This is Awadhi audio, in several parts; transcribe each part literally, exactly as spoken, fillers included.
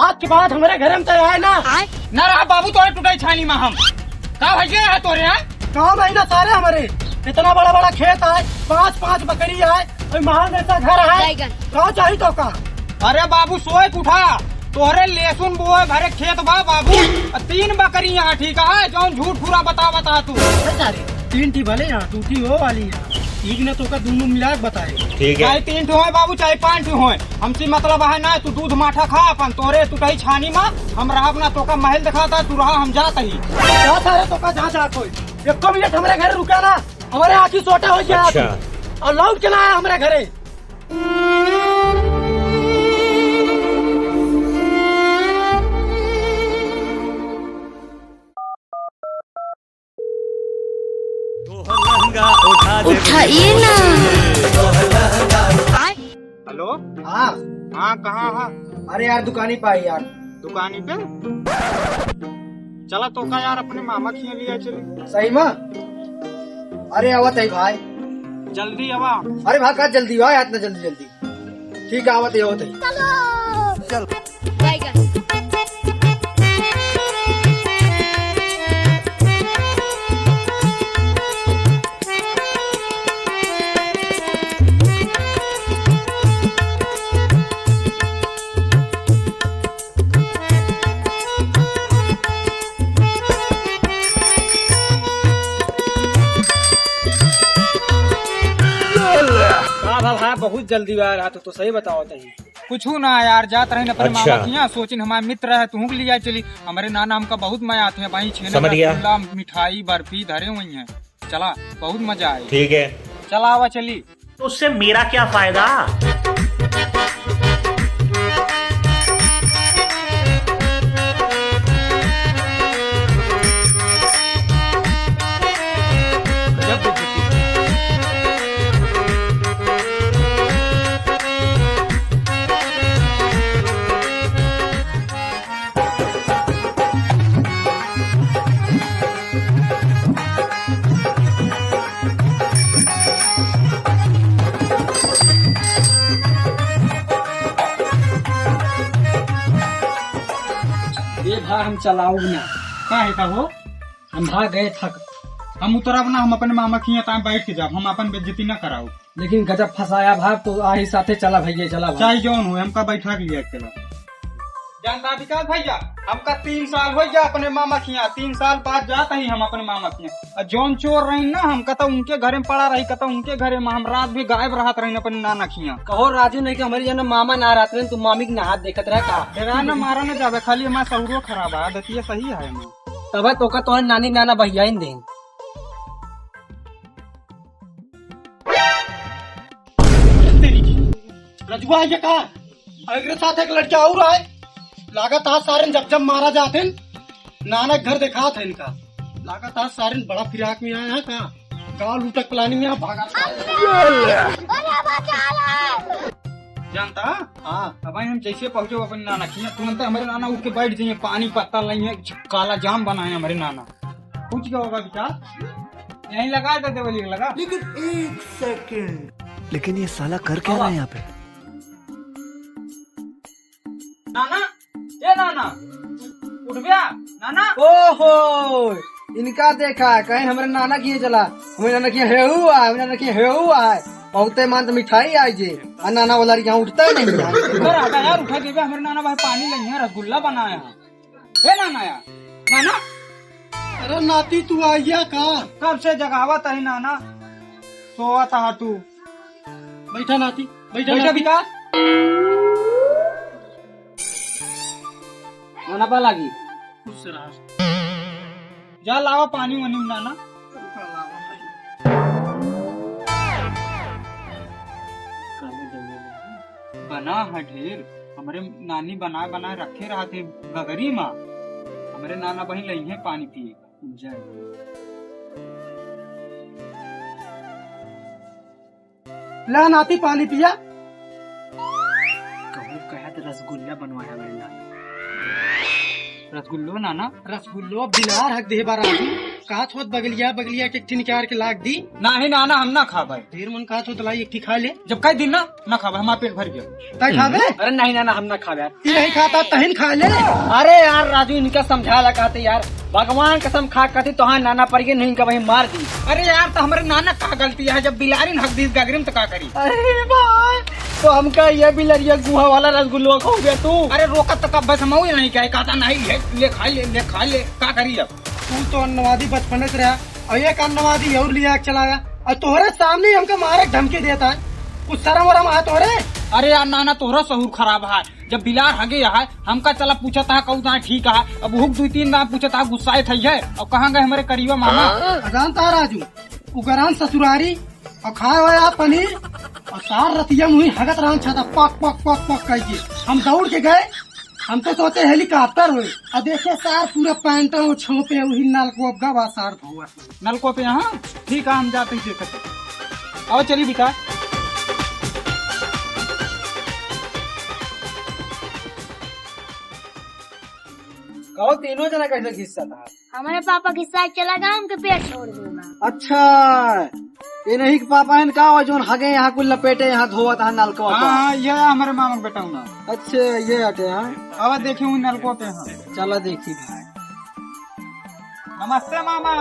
आज के बाद हमरे घरे में तो आए ना। ना रहा बाबू, तोरे टूटाई छानी मा हम। का भैया है तोरे, हाँ? काम है ना सारे हमरे, इतना बड़ा बड़ा खेत है, पाँच पाँच बकरी है, और महल जैसा घर है। बैगन। का चाही तोका? अरे बाबू, सोए के उठा, तोहरे लहसुन बोए भरे खेत बा बाबू, और तीन बकरी यहाँ, ठीक है, जौन झूठ पूरा बता बता तू। अरे सारे, तीन ठी भले यहाँ, दू ठी वो वाली है, ठीक ने तोका दोनों मिला के बताए। ठीक है। चाहे तीन ठो होए बाबू, चाहे पाँच ठो होए, हमसे मतलब है ना, तू दूध माठा खा अपन, तोरे टूटाई छानी मा हम रहब ना, तोका महल दिखाता, तू रहा, हम जात ही। जा सारे, तोका जहाँ जात होए, एको मिनट हमरे घर रुका ना, हमरे आँखी सोटा हो गया। अच्छा। और लौट के ना आया हमरे घरे। उठाइए ना। हेलो। हाँ। हाँ, कहाँ है? अरे यार, दुकानी पे आई यार। दुकानी पे? चला तोका यार, अपने मामा के यहाँ लिया चली। सही मा? अरे आवत है भाई। जल्दी आवा। अरे भाई, का जल्दी आवा यार, इतना जल्दी जल्दी। ठीक है, आवत है, आवत है। चल। बैगन। का भा भाई, बहुत जल्दी आ रहा तो, तो सही बताओ तही। कुछ ना यार, जात रही अपने अच्छा। मामा के यहाँ, सोचिन हमारे मित्र है, तुहूँ के लिए चली। हमारे नाना हमका बहुत मया आते हैं भाई, छेना समझ गया। रसगुल्ला, मिठाई, बर्फी धरे हुई हैं। चला, बहुत मजा आए। ठीक है। चला आवा चली। तो उससे मेरा क्या फायदा? ये भाई हम चलाऊ ना। का है का हो? हम भाग गए थक। हम उतरब ना, हम अपने मामा के यहाँ ताए बैठ के जाब, हम अपन बेइज्जती ना कराऊ। लेकिन गजब फंसाया भाग, तो आही साथे चला भैया, चला भाग। चाहे जौन हो, हमका बैठा के लिया चला। जानता विकास भैया, हमका तीन साल हो गया अपने मामा के यहाँ, तीन साल बाद जात ही हम अपने मामा के यहाँ। और जौन चोर रही ना, हम कतौ उनके घरे में पड़ा रही, कतौ उनके घरे में, हम रात भी गायब रहत रही अपने नाना के यहाँ। कहो राजू नहीं कि हमारी जन मामा ना रहत रहे, तू मामी के नहात देखत रहे का? डरा ना, मारा ना जावे, खाली हमारा सहुरो खराब है, आदतिया सही है हमार। तब तोका तोहर नानी नाना बहियाइन दें। तेरी की। रजुआ है ये का? एकरे साथ एक लड़का और आए। लागत आज सारे जब जब मारा जाते हैं, नाना के घर दिखात है इनका। लागत आज सारे बड़ा फिराक में आया है का? गाँव लूटक प्लानिंग में भागा। जानता? हाँ। अब हम जैसे पहुँचे अपने नाना के यहाँ, तुरंत हमारे नाना उठ के बैठ जाइए, पानी पत्ता लाइए, काला जाम बनाए हमारे नाना। पूछ के होगा विकास, यहीं लगा दे देवली लगा। लेकिन एक सेकंड। लेकिन ये साला कर क्या रहा है यहाँ पे? नाना, ए नाना, उठ गया नाना। ओहो, इनका देखा, कहीं हमारे नाना किए चला, हमारे नाना किए हेहू है, हमारे नाना किए हेहू है। बहुते मान तो मिठाई आई जे, आ नाना वाला यहाँ उठता ही नहीं है। इधर आ जा यार, उठा देबे, हमारे नाना भाई पानी लइहे, रसगुल्ला बनाया है। ए नाना यार, नाना। अरे नाती, तू आ गया का? कब से जगावत है नाना, सोवत हा तू। बैठा नाती, बैठा बैठा नाती। विकास। नाना पा लागी। खुश रहा। जा लावा पानी वानी नाना। बना है ढेर, हमरे नानी बनाए बनाए रखे रहते गगरी मा। हमरे नाना बहिन लइहे पानी पिए। जय। ला नाती पानी पिया। कहूँ कहे तो रसगुल्ला बनवाया हमरे नाना। रसगुल्लो नाना। रसगुल्लो बिलार हक देहे बा राजू। कहत होत बगलिया, बगलिया के एक ठिन निकार के लाग दी। नाही नाना, हम ना खाबे। ढेर मन कहत होत लाई एक ठी खा ले। जब कह दिन ना, ना खाबे, हमार पेट भर गया। तै खाबे? अरे नाही नाना, हम ना खाबे यार। ई नहीं खाता, तहिन खा ले। अरे यार राजू, इनका समझा ला कहते यार, भगवान कसम खा कहते तोहार नाना पर ये नहीं कभी मार दी। अरे यार, तो हमरे नाना का गलती है, जब बिलारी हक दी गगरी में तो का करी? अरे भाई, तो हमका ये बिलरिया गुहा वाला रसगुल्ला खो गया तू। अरे रोकत तो कब बस हम नहीं क्या कहता नहीं, ले, ले खा ले, ले खा ले, का करी अब? तू तो अन्नवादी बचपने से रहा, और एक अन्नवादी और लिया के चलाया, और तोहरे सामने ही हमका मारे के धमकी देता है, कुछ शर्म वरम आ तोहरे? अरे यार नाना, तोहरा सहूर खराब है, जब बिलार हगे है, हमका चला पूछा था कहू ता ठीक है, अब हुक दू तीन दाँय पूछा था गुस्साए थई है, और कहाँ गए हमारे करीबा मामा? जानता है राजू, उगरान ससुरारी और खाए हुए आप पनीर और सार रतिया मुही हगत रहन छाता पक पक पक पक करके। हम दौड़ के गए, हम तो सोचे हेलीकॉप्टर हुए, और देखे सार पूरा पैंटा वो छोपे वही नलको गवा सार भौआ। नलको पे यहाँ ठीक है, हम जाते ही देखते। आओ चली बेटा। कहो तीनों जना कैसे घिस्सा था? हमारे पापा के साथ चला गया, उनके पेट छोड़ दूंगा। अच्छा, ये नहीं कि पापा है का, वो जोन हगे यहाँ कुल लपेटे, यहाँ धोवत है नलकवा हाँ, पर। हाँ, ये हमारे मामा के बेटा हूँ ना। अच्छा, ये हटे हैं। अब देखी हूँ नलकवा पे हाँ। चला देखी भाई। नमस्ते मामा।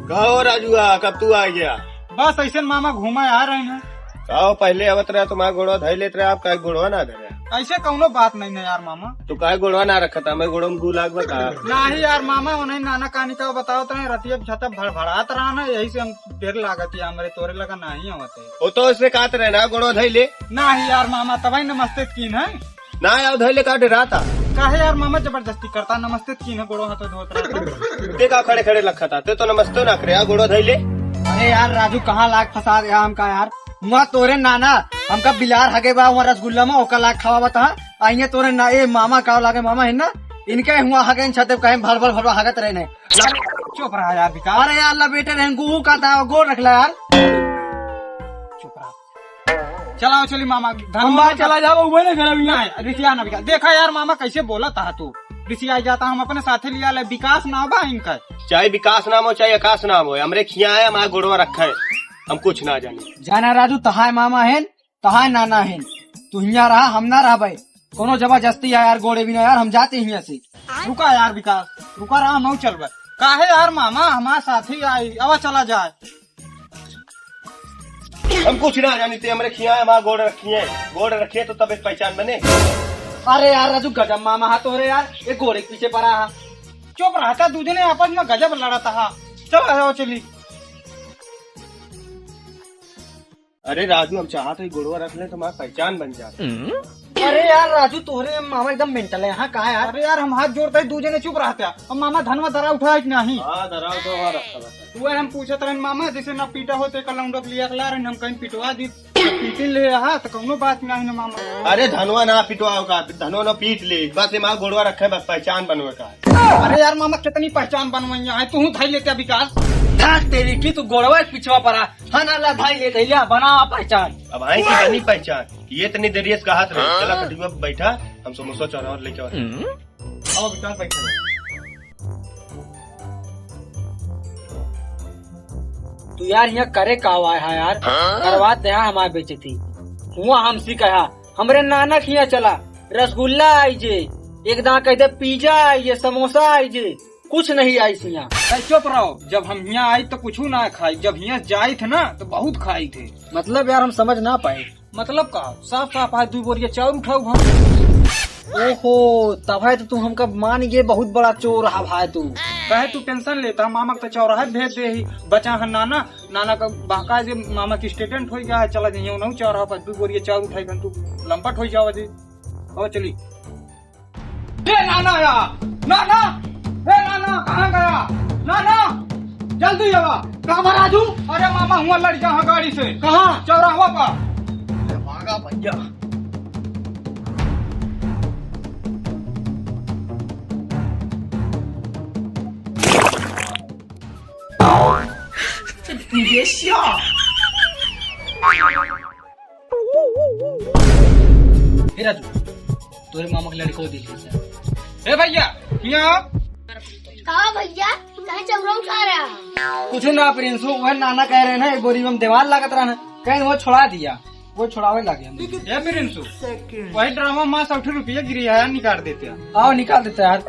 कहो राजुआ, कब तू आ गया? बस ऐसे मामा घूमा आ रहे हैं। कहो पहले आवत रहा, तुम्हारा गोड़वा धई लेत रहा, आप का गोड़वा ना धरे? ऐसे कौनो बात नहीं ना यार मामा। तू काहे गोड़वा ना रखा था? मैं गोड़वा में गू लाग बता। नाही यार मामा, उन्हें नाना कहानी का बताओ तो रतिया छता भड़भड़ात रहा ना, यही से हम डर लागत है हमरे तोरे लगा नाही आवत है। वो तो उसने कहत रहे ना गोड़वा धई ले। नाही यार मामा, तबाही नमस्ते कीन है। ना यार धई ले का डरा था? काहे यार मामा जबरदस्ती करता, नमस्ते कीन है गोड़वा हाथ धोत रहा था। ते का खड़े खड़े लखा था, ते तो नमस्ते ना करे यार, गोड़वा धई ले। अरे यार राजू, कहाँ लाग फंसा रहा हमका यार? वहाँ तोरे नाना हमका बिलार हगे बा, वहाँ रसगुल्ला में ओका लाग खवावत हा। आइए तोरे ना, ए मामा का लागे, मामा है ना, इनके हुआ हगे इन छते कहीं भर भर भर हगत रहे ने। चुप रहा यार विकास। अरे यार लपेटे रहन गू का था, गोड़ रख ला यार। चुप रहा। चलाओ चली मामा, हम बाहर चला जाओ, वो ना घर अभी। नहीं, रिसिया ना विकास। देखा यार मामा कैसे बोला था तू, रिसिया जाता, हम अपने साथे लिया ले, विकास ना बा इनका। चाहे विकास नाम हो, चाहे आकाश नाम हो, हमरे खिया है, हमारा गोड़वा रखा है, हम कुछ ना जाने। जाना राजू, तहाय मामा है, तहाय नाना है, तू हियाँ रहा, हम ना रहबे। कोनो जबरदस्ती है यार, गोड़े बिना यार, हम जाते हियाँ से। रुका यार विकास, रुका रहा, हम चलबे। काहे यार मामा, हमारे साथ ही आई, अब चला जाए। हम कुछ ना जानी, ते हमरे खिया है, हमारा गोड़ रखी है, गोड़ रखी है तो तब एक पहचान बने। अरे यार राजू, गजब मामा हा तोरे यार, ये गोड़े के पीछे पड़ा हा। चुप रहता, दू जने आपस में गजब लड़ता हा। चल आ जाओ चली। अरे राजू, हम चाहत है गोड़वा रख ले, तुम्हारा पहचान बन जाए। अरे यार राजू, तोहरे मामा एकदम मेंटल है, हाँ कहा यार? अरे यार, हम हाथ जोड़ते हैं, दू जने चुप रहते हैं। अब मामा धनवा दरा उठाए कि नहीं? हाँ, दरा उठाओ, हाँ, रखा, रखा। वो हम पूछत रहन मामा, जैसे ना पीटा होते, कल लौंडो के लिए अगला रहन, हम कहीं पिटवा दी, पीटिन ले रहा, तो कौनो बात नहीं ना मामा। अरे धनवा ना पिटवाओ का, धनवा ना पीट ले, बस ये माँ गोड़वा रखे, बस पहचान बनवे का। अरे यार मामा, कितनी पहचान बनवाई है, तू धई लेते विकास। धाक तेरी की, तू गोड़वा के पिछवा पड़ा। हाँ ना, ला भाई, ले गइला, बना पहचान। अब आई की बनी पहचान, ये इतनी देर से कहात रहे। चला खटिया पे बैठा, हम समोसा चौरा और लेके आते हैं। आओ बेटा, बैठा। तू यार यहाँ करे का आवा है यार? हाँ? करवाते हैं हमारे बेइज्जती। हुआ हमसे कहा, हमरे नाना के यहाँ चला, रसगुल्ला आई जे, एक दाना कह दे पिज्जा आई जे, समोसा आई जे, कुछ नहीं आई सिया। ए, चुप रहो, जब हम हियाँ आई तो कुछ ना खाई, जब हियाँ जाई थे ना तो बहुत खाई थे। मतलब यार हम समझ ना पाए। मतलब का? साफ साफ आज दू बोरिया चाउर उठाऊ हम। ओहो, तब है तो तू हमका मान गए, बहुत बड़ा चोर हा भाई तू। कहे तू टेंशन लेता, मामा के तो चौराहे भेज दे ही, बचा है नाना, नाना का बहका जे मामा की स्टेटमेंट हो गया है, चला जाइए उन्हों चौराहा पर दू बोरिया चाउर उठाई, तू लंपट हो जावा जी। और चली। ए नाना या, नाना, ए नाना, कहाँ गया? नाना, जल्दी आवा। कहाँ बा राजू? अरे मामा, हुआ लड़ गया है गाड़ी से। कहाँ? चौराहा पर। अरे भागा भैया। ये क्या? हे राजू, तोरे मामा के लड़को दिख रही है। ए भैया, यहाँ आओ। का भैया? काहे चौरा उठा रहा? कुछ ना प्रिंसू, वह नाना कह रहे ना, एक बोरी में देवाल लागत रहा ना, कहीं वो छोड़ा दिया, वो छोड़ावे लागे हम। ए प्रिंसू, वही ड्रामा माँ सौ रुपया गिरी है, निकाल देते हैं। आओ, निकाल देते हैं यार।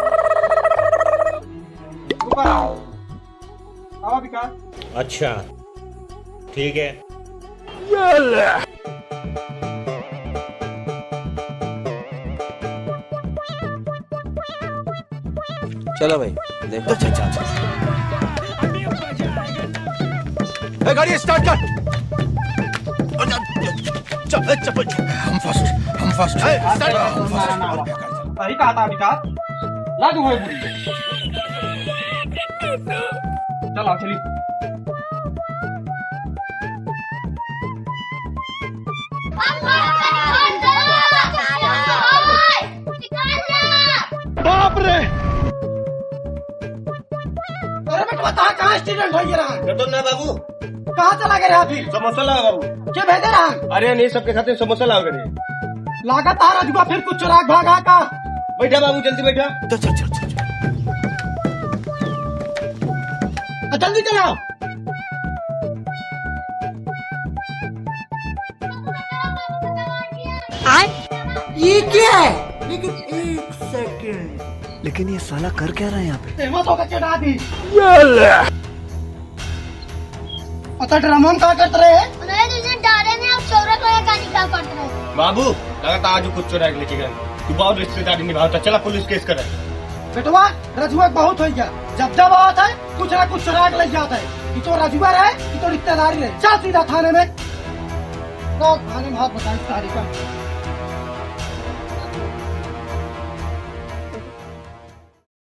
ऊपर आओ। आओ विकास। अच्छा, ठीक है। चलो भाई, देखो। अच्छा, अच्छा, अच्छा। ए, गाड़ी start कर। चल, चल, चल। हम fast, हम fast। ए, start कर, हम fast। सही कहा था विकास। ला तू भाई पूरी। चलो, चलिए। बाप रे! अरे बेटवा, कहाँ, कहाँ accident हो गया रहा? रतन ना बाबू। कहाँ चला गया रहा फिर? समोसा लाओ बाबू। के भेजे रहा? अरे नहीं, सबके साथ में समोसा लाओ करे। लागत आ रजुआ फिर कुछ चुरा के भागा का? बैठा बाबू, जल्दी बैठा। चल, चल, चल, चल, चल। आ, जल्दी चलाओ। आय? ये क्या है? लेकिन एक second। लेकिन ये साला कर क्या रहा है यहाँ पे? हिम्मत होकर चढ़ा दी। पता ड्रामा में का करत रहे? उन्हें तुझे डाले ने अब चौरा को एक आदमी का करत रहे। बाबू, लगता आज कुछ चुरा के लेके गए। तू बहुत रिश्तेदारी निभावता, चला पुलिस केस करे। बेटवा, रजुआ बहुत हो गया। जब जब आवत है, कुछ ना कुछ चुरा के ले जाता है। कि तो रजुआ रहे, कि तो रिश्तेदारी रहे। चल सीधा थाने में। तो थाने में हाथ बताई तारीख का।